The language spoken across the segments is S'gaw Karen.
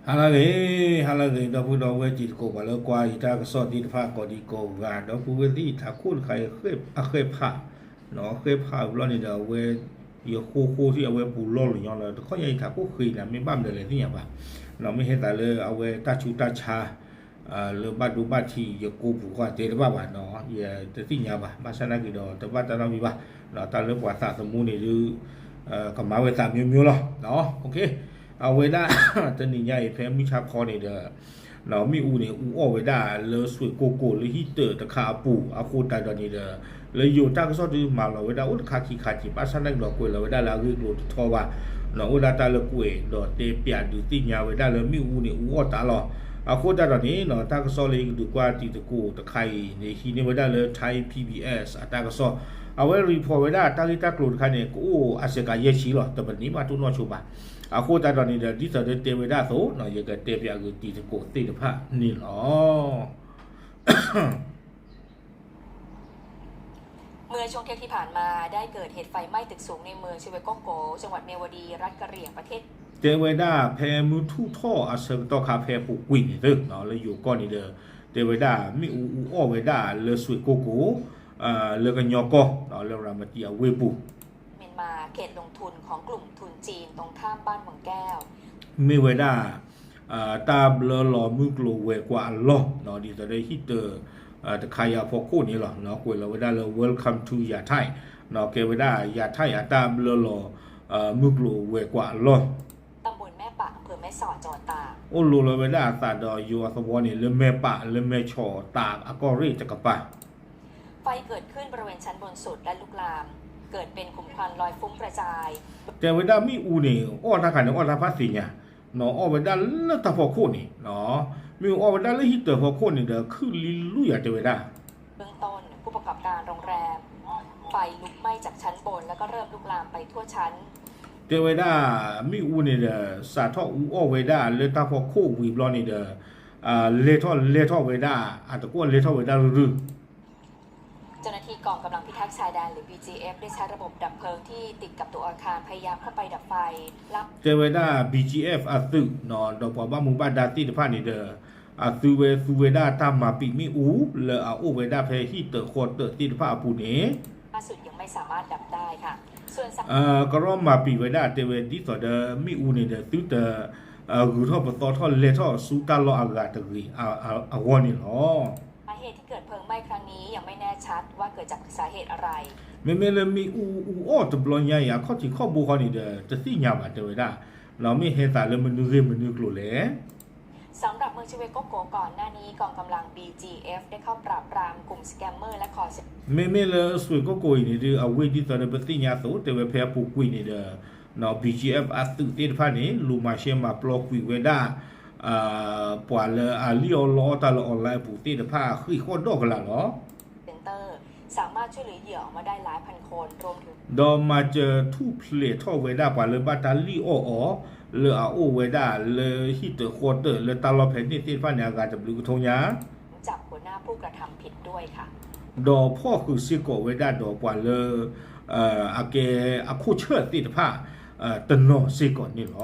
ဟါလၢအဂ့ၤ, ဟါလၢအဂ့ၤ ဒီပုၢ်ဒီဝဲၢ်တံၤသကိး ပှၤလၢကွၢ်ယတၢ်ကစီၣ်သ့ၣ်တဖၣ်ကိးဒံကိးဂၤ, ဒီပုၢ်ဝဲၢ်သ့ၣ် ယထးခိၣ်တခါအံၤ အဃဲၣ်ဖး, အဃဲၣ်ဖးဘျီန့ၣ်ဒီး အဝဲ ယဃိဃိထံၣ်အဝဲပူၤလီၢ်လီၤညီလီၤ, တခီညါယထးခိၣ်ဃ့နၤ မ့ၢ်ဘၣ်မနုၤလဲၣ်သ့ၣ်ညါဘၣ်, မ့ၢ်ဟဲသးလၢအဝဲတၢ်ဆူးတၢ်ဆါ လၢဘၣ်ဒိဘၣ်ထံးယကိာ်ပူၤဃီတဲတဘၣ်ဘၣ်နီၤ, ယတသ့ၣ်ညါဘၣ်, ဘၣ်ဆၣ်နာ်က့ဒီး တဘၣ်တၢ်နီတမံၤဘၣ်, တၢ်လၢပှၤသးသမူန့ၣ်ဒုး ကမၤဝဲသးမျိုးမျိုးလီၤ. အဝဲဒၣ် တနံၤညါအံၤ ဖဲမုၢ်ဆါခီန့ၣ်ဒီး မ့ၣ်အူန့ၣ် အူအီၣ်ဝဲဒၣ်လၢစွ့ၣ်ကိၢ်ကိၢ်လၢဟံၣ်တၢးတခါအပူၤ အဃိသတးဒီးန့ၣ်ဒီး လၢယိၤတၢ်ကစီၣ်ဒုးမၤလီၤဝဲဒၣ်အိၣ်တခါခံခါက့ၤ ဘၣ်ဆၣ်နာ်က့ဒီးကွဲးလီၤဝဲဒၣ်လၢအဂ့ၢ်ကျိၤတထီဘၣ်, အိၣ်ဒၣ်တၢ်လၢကွဲးဒီးတဲပၠးဒုးသ့ၣ်ညါဝဲဒၣ်လၢမ့ၣ်အူန့ၣ် အူအီၣ်တၢ်လီၤ. အဃိသတးဒီးန့ၣ် တၢ်ကစီၣ်လၢယကဒုးကွၢ်တံၤသကိးတခါအံၤန့ၣ် ဟံးန့ၢ်ဝဲဒၣ်လၢ Thai P B S အတၢ်ကစီၣ်, အဝဲ report ဝဲဒၣ်တၢ်ဂ့ၢ်တၢ်ကျိၤတခါန့ၣ် ကအိၣ်အစှၤကၤယဲၢ်ဆံလီၤ, တပနံးဘၣ်တိၢ်နီၣ်ဆိဘၣ်. အဃိသတးဒီးန့ၣ်ဒီး ဒ်သိးဒီးတဲဝဲဒၣ်အသိး ယကတဲပၠးဂ့ၤတံၤသကိးသ့ၣ်တဖၣ်န့ၣ်လီၤ. เมื่อช่วงเที่ยงที่ผ่านมาได้เกิดเหตุไฟไหม้ตึกสูงในเมือง เชียงเวโกโก จังหวัดเมียวดี รัฐกะเหรี่ยง ประเทศ တဲဝဲဒၣ်ဖဲမုၢ်ထူၣ်ထီၣ်အဆၢကတီၢ်ခါဖဲအပူၤကွံာ်န့ၣ်သ့ၣ် လၢယိၤကီၢ်န့ၣ်ဒီး တဲဝဲဒၣ်မ့ၣ်အူအူအီၣ်ဝဲဒၣ်လၢစွ့ၣ်ကိၢ်ကိၢ် လၢကညီကီၢ် လၢရၤမတံအဝ့ၢ်ပူၤ เมียนมา เขตลงทุนของกลุ่มทุนจีนตรงข้ามบ้านเมืองแก้ว မ့ၢ်ဝဲဒၣ် တၢ်ဘျၢလီၤမုၢ်ကျိၤဝဲၤကွာ်အလီၢ် ဒ်သိးဒီးဟံၣ်တၢး တခါအံၤအဖီခိၣ်န့ၣ်လီၤ. ကွဲးလီၤဝဲဒၣ်လၢ Welcome to Yatai ကဲဝဲဒၣ်ယၤထၣ်ယၤတၢ်ဘျၢလီၤ မုၢ်ကျိၤဝဲၤကွာ်အလီၢ် ตำบลแม่ปะ อำเเภอแม่สอด จังหวัดตาก အိၣ်လိၤလီၤဝဲဒၣ်အသးဒီးယိၤအသဝီန့ၣ် လၢမဲၢ်ပး လၢမဲၢ်ဆီးတၢ်အကီၢ်ရ့ၣ်တကပၤ ไฟเกิดขึ้นบริเวณชั้นบนสุดและลุกลาม เกิดเป็นกลุ่มควันลอยฟุ้งกระจาย တဲဝဲဒၣ်မ့ၣ်အူန့ၣ် အီၣ်တၢ်ခါန့ၣ် အီၣ်တၢ်ဖးသ့ၣ်ညါ အီၣ်ဝဲဒၣ်လၢတၢ်ဖီခိၣ်န့ၣ် မ့ၣ်အူအီၣ်ဝဲဒၣ်လၢဟံၣ်တၢးဖီခိၣ်န့ၣ်ဒီး ခုၣ်လံလူယၤတဲဝဲဒၣ် เบื้องต้น ผู้ประกอบการโรงแรม ไฟลุกไหม้จากชั้นบน แล้วก็เริ่มลุกลามไปทั่วชั้น တဲဝဲဒၣ် မ့ၣ်အူန့ၣ်ဒီး စးထီၣ်အူအီၣ်ဝဲဒၣ်လၢတၢ်ဖီခိၣ်ဝံၤဘျီန့ၣ်ဒီး လဲၤထီၣ်လဲၤထီၣ်ဝဲဒၣ် အတကွီၢ်လဲၤထီၣ်ဝဲဒၣ်ရုၢ်ရုၢ် เจ้าหน้าที่กองกำลังพิทักษ์ชายแดน หรือ บีจีเอฟ ได้ใช้ระบบดับเพลิงที่ติดกับตัวอาคารพยายามเข้าไปดับไฟ တဲဝဲဒၣ် B G F အသုး ဒီးပှၤဘၣ်မူဘၣ်ဒါသ့ၣ်တဖၣ်န့ၣ်ဒီး အသုဝဲသူဝဲဒၣ်တၢ်မၤပံာ်မ့ၣ်အူ လၢအအိၣ်ဝဲဒၣ်ဖဲဟံၣ်တၢးဃီတၢးသ့ၣ်တဖၣ်အပူၤန့ၣ် ล่าสุดยังไม่สามารถดับได้ค่ะ ส่วนสา ကရီမၤပံာ်ဝဲဒၣ်တဲဝဲဒ်သိးဒီးမ့ၣ်အူန့ၣ်ဒီး သုတ ဂုၤထီၣ်ပသီထီၣ်လဲၤထီၣ်ဆူတၢ်လီၢ်အဂၤတဂ့ၤအဂီၢ်န့ၣ်လီၤ. สาเหตุที่เกิดเพลิงไหม้ครั้งนี้ยังไม่แน่ชัดว่าเกิดจากสาเหตุอะไร မ့မ့ၢ်လၢမ့ၣ်အူအူအီၣ်တဘျီညါအံၤ အခီၣ်ထံးခီၣ်ဘိဃီန့ၣ်ဒီး တသ့ၣ်ညါဘၣ်တဲဝဲဒၣ်, မ့ၢ်ဟဲသးလၢမနုၤဂ့ၢ်မနုၤကျိၤလဲၣ်. สำหรับเมืองเชียงเวโกโกก่อนหน้านี้กองกำลัง บีจีเอฟ ได้เข้าปราบปรามกลุ่มสแกมเมอร์และคอลเซ็นเตอร์ မ့မ့ၢ်လၢစွ့ၣ်ကိၢ်ကိၢ်အံၤန့ၣ်ဒီး အဝ့ၢ်ဒ်သိးဒီးပသ့ၣ်ညါအသိး တဲဝဲဖဲအပူၤကွံာ်န့ၣ်ဒီး BGF အသုးသ့ၣ်တဖၣ်န့ၣ် လူၤမၤရှဲမၤပျီကွံာ်ဝဲဒၣ် ပှၤလၢအလံၣ်အီၣ်လီအီၣ်တၢ်လၢ online အပူၤသ့ၣ်တဖၣ်ဃံးဃီၣ်ဒီၣ်ကလာ်လီၤ. center สามารถช่วยเหลือเหยื่อออกมาได้หลายพันคนรวมถึง ဒီးမၤစၢၤထူၣ်ဖျဲးထီၣ်ဝဲဒၣ်ပှၤလၢဘၣ်တၢ်လံၣ်အီၣ်အီၤ လၢအအိၣ်ဝဲဒၣ်လၢဟံၣ်တၢးဃီတၢးလၢတၢ်လီၢ်ဖဲန့ၣ်သ့ၣ်တဖၣ်န့ၣ် အဂၤတဘျုးကထိညါ จับหัวหน้าผู้กระทำผิดด้วยค่ะ ဒီးဖီၣ်ဃုာ်စ့ၢ်ကီးဝဲဒၣ်ဒီးပှၤလၢ အကဲအခိၣ်ဆၢၣ်သ့ၣ်တဖၣ် တနီၤစ့ၢ်ကီးန့ၣ်လီၤ.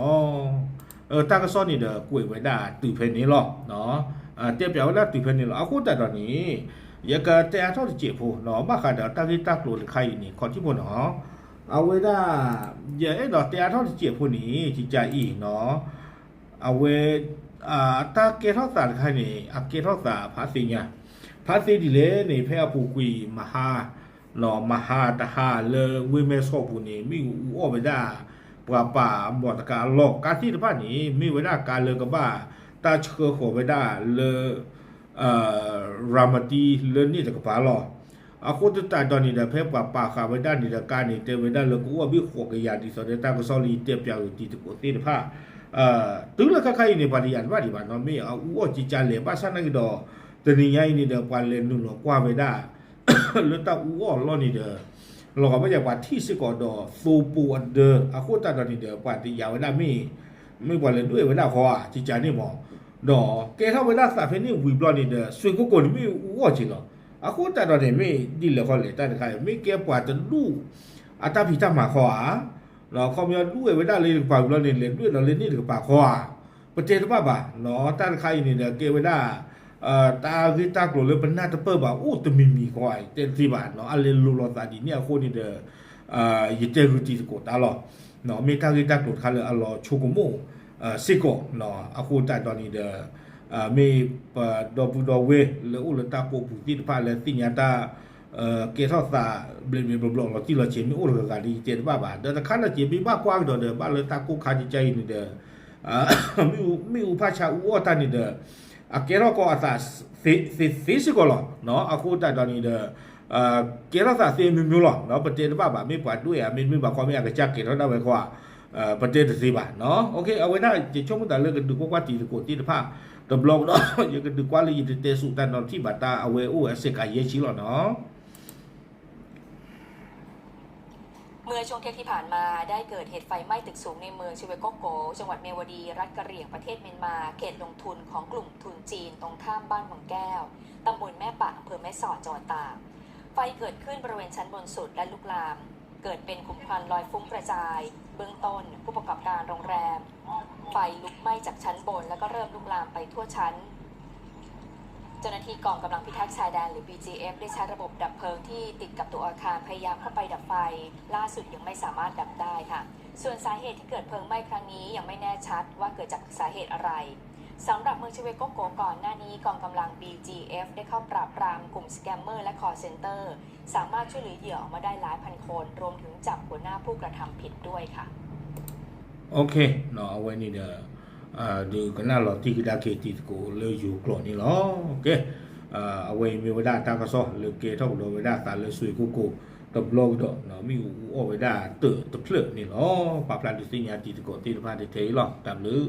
တၢ်ကစီၣ်န့ၣ်ဒီးကွဲးဝဲဒၣ်တုၤဖဲန့ၣ်လီၤ. တဲပၠးဝဲဒၣ်တုၤဖဲန့ၣ်လီၤ. အဃိသတးဒီးန့ၣ် ယကတဲအါထီၣ်တစဲးဖိနီၤ ဘၣ်ဃးဒီးတၢ်ဂ့ၢ်တၢ်ကျိၤတခါအံၤန့ၣ် ခီၣ်ထံးဖိနီၤ အဝဲဒၣ် ယအဲၣ်ဒိးတဲအါထီၣ်တစဲးဖိန့ၣ် ကကးအံၤနီၤ အဝဲ တၢ်ကဲထီၣ်သးတခါန့ၣ် အကဲထီၣ်သးဖးသ့ၣ်ညါ ဖးသ့ၣ်ဒ်လဲၣ်န့ၣ် ဖဲအပူၤကွံာ်မဟါ မဟါတဟါလၢဝ့ၢ်မဲၢ်ဆီးပူၤန့ၣ် မ့ၣ်အူအူအီၣ်ဝဲဒၣ် ပှၤပာ်မီၢ်တကးအလီၢ် ကါသ့ၣ်တဖၣ်န့ၣ် မ့ၢ်ဝဲဒၣ်ကါလၢကဘၣ်တၢ်ဆှၢဃီၤဝဲဒၣ်လၢ ရၤမတံလၢန့ၣ်တကပၤလီၤ. အဃိသတးဒီးန့ၣ်ဒီး ဖဲပှၤပာ်ဃာ်ဝဲဒၣ်န့ၣ်ဒီး ကါန့ၣ် တဲဝဲဒၣ်လၢကအိၣ်ဘၣ်ဃိးကယၤ ဒ်သိးဒီးတၢ်ကစီၣ်လၢယတဲပၠးဂ့ၤတံၤသကိးသ့ၣ်တဖၣ် တုၤလၢခဲခါအံၤန့ၣ် ပှၤတယာ်တဘၣ်ဒံးဘၣ်နီၤ မ့ၢ်အအူအီၣ်ကကးလဲၣ် ဘၣ်ဆၣ်နာ်က့ဒီး တနံၤညါအံၤန့ၣ်ဒီး ပှၤလဲၤနုာ်လီၤကွၢ်ဝဲဒၣ် လၢတၢ်အူအီၣ်အလီၢ်န့ၣ်ဒီး လီၤဂာ်ဘၣ်ယၤပှၤထံၣ်စ့ၢ်ကီးဒီးသိပူၤအဒၢ အဃိသတးဒီးန့ၣ်ဒီး ပှၤတယာ်ဝဲဒၣ်မ့ၢ် မ့ၢ်ပှၤလဲၤဒွဲၣ်ဝဲဒၣ်ဃီဧါ ကကးန့ၣ်မး ဒီးကဲထီၣ်ဝဲဒၣ်သးဖဲန့ၣ်ဝံၤဘျီန့ၣ်ဒီး စွ့ၣ်ကိၢ်ကိၢ်န့ၣ်မ့ၢ်အူအီၣ်က့ၤလီၤ. အဃိသတးဒီးန့ၣ် မ့ၢ်ဒ်လဲၣ်ဃီလဲၣ် တၢ်တခါအံၤ မ့ၢ်ကဲပှၤတဒူၣ်အတၢ်ဖံးတၢ်မၤဃီဧါ ခီပညီဒွဲၣ်ဝဲဒၣ်လၢတကပၤဝံၤဘျီန့ၣ် လဲၤဒွဲၣ်ဒီးလၢန့ၣ်တကပၤဃီဧါ ပတဲတဘၣ်ဘၣ်နီၤ. တၢ်တခါအံၤန့ၣ်ဒီး ကဲဝဲဒၣ် တၢ်ဂ့ၢ်တၢ်ကျိၤလၢပနၢ်တပၢၢ်ဘၣ် အိၣ်တမံၤမံၤဃီ တဲတသ့ဘၣ်နီၤ. အလဲၤလိၤလိာ်သးဒ်န့ၣ်အဃိန့ၣ်ဒီး ယတဲဂုာ်တံၤသကိးတၢ်လီၤ. မ့ၢ်တၢ်ဂ့ၢ်တၢ်ကျိၤတခါလၢအလီၤဆိကမိၣ်စ့ၢ်ကီးနီၤ. အဃိသတးဒီးန့ၣ်ဒီး မ့ၢ်ပဒီပုၢ်ဒီဝဲၢ်လၢအိၣ်လၢတၢ်ကိးပူၤသ့ၣ်တဖၣ်လၢသ့ၣ်ညါတၢ် ကဲထီၣ်သး ဘျဲးဘျဲးဘျီဘျီလီၤတံၢ်လီၤဆဲး မ့ၢ်အိၣ်တဂၤဂၤဒီး ယတဲတဘၣ်ဘၣ်. ဒီးတခါဒီးက့ၤမ့ၢ်ဘၣ်ကွၢ်ကဒီးဒီး ဘၣ်လၢတၢ်ကိၢ်ခါကကါအံၤန့ၣ်ဒီး မ့ၣ်အူဖၣ်ဆါအူအီၣ်တၢ်န့ၣ်ဒီး အကဲထီၣ်ကီးအသးသ့သ့စ့ၢ်ကီးလီၤ. အဃိသတးဒီးန့ၣ်ဒီး ကဲထီၣ်သးသ့မျိုးမျိုးလီၤ. ပတဲတဘၣ်ဘၣ် မ့ၢ်ပှၤဒွဲၣ်ဧါ မ့တမ့ၢ်ဘၣ်ခီ မ့ၢ်အကစၢ်ကဲထီၣ်ဒၣ်ဝဲဃီဧါ ပတဲတသ့ဘၣ်နီၤ. အဝဲဒၣ်ယဆိကမိၣ်သးလၢကဒုးကွၢ်ကွၢ်တံၤသကိးသ့ၣ်တဖၣ် တဘျီကဒီး ယကဒုးကွၢ်လၢယတတဲဆိတၢ်နီတထံၣ်ဘၣ် တၢ်အဝဲအိၣ်ဝဲအစဲးကးယဲၢ်ဆံလီၤနီၤ. เมื่อช่วงเที่ยงที่ผ่านมาได้เกิดเหตุไฟไหม้ตึกสูงในเมืองชิเวโกโก จังหวัดเมียวดี รัฐกะเหรี่ยง ประเทศเมียนมา เขตลงทุนของกลุ่มทุนจีนตรงข้ามบ้านวังแก้ว ตำบลแม่ปะ อำเภอแม่สอด จังหวัดตาก ไฟเกิดขึ้นบริเวณชั้นบนสุดและลุกลาม เกิดเป็นกลุ่มควันลอยฟุ้งกระจาย เบื้องต้นผู้ประกอบการโรงแรม ไฟลุกไหม้จากชั้นบน แล้วก็เริ่มลุกลามไปทั่วชั้น เจ้าหน้าที่กองกำลังพิทักษ์ชายแดนหรือ บีจีเอฟ ได้ใช้ระบบดับเพลิงที่ติดกับตัวอาคารพยายามเข้าไปดับไฟ ล่าสุดยังไม่สามารถดับได้ค่ะ ส่วนสาเหตุที่เกิดเพลิงไหม้ครั้งนี้ยังไม่แน่ชัดว่าเกิดจากสาเหตุอะไร สำหรับเมืองชิเวโกโกก่อนหน้านี้กองกำลัง บีจีเอฟ ได้เข้าปราบปรามกลุ่มสแกมเมอร์และ คอลเซ็นเตอร์ สามารถช่วยเหลือเหยื่อออกมาได้หลายพันคน รวมถึงจับหัวหน้าผู้กระทำผิดด้วยค่ะ โอเค အဝဲန့ၣ်ဒီး ဒုးကနၣ်လီၤတံၢ်ကဒါက့ၤတံၤသကိးလၢယိၤကျိာ်န့ၣ်လီၤ. ကဲ အဝဲအံၤမ့ၢ်ဝဲဒၣ်တၢ်ကစီၣ်လၢကဲထီၣ်ကဒီးဝဲဒၣ်သးလၢစွ့ကိၢ်ကိၢ် တဘျီကဒီး မ့ၣ်အူအူအီၣ်ဝဲဒၣ်တၢၢ်တဖျၢၣ်န့ၣ်လီၤ. ပာ်ဖျါဒုးသ့ၣ်ညါတံၤသကိးသ့ၣ်တဖၣ်တထဲအံၤလီၤ. တၢ်ဘျုး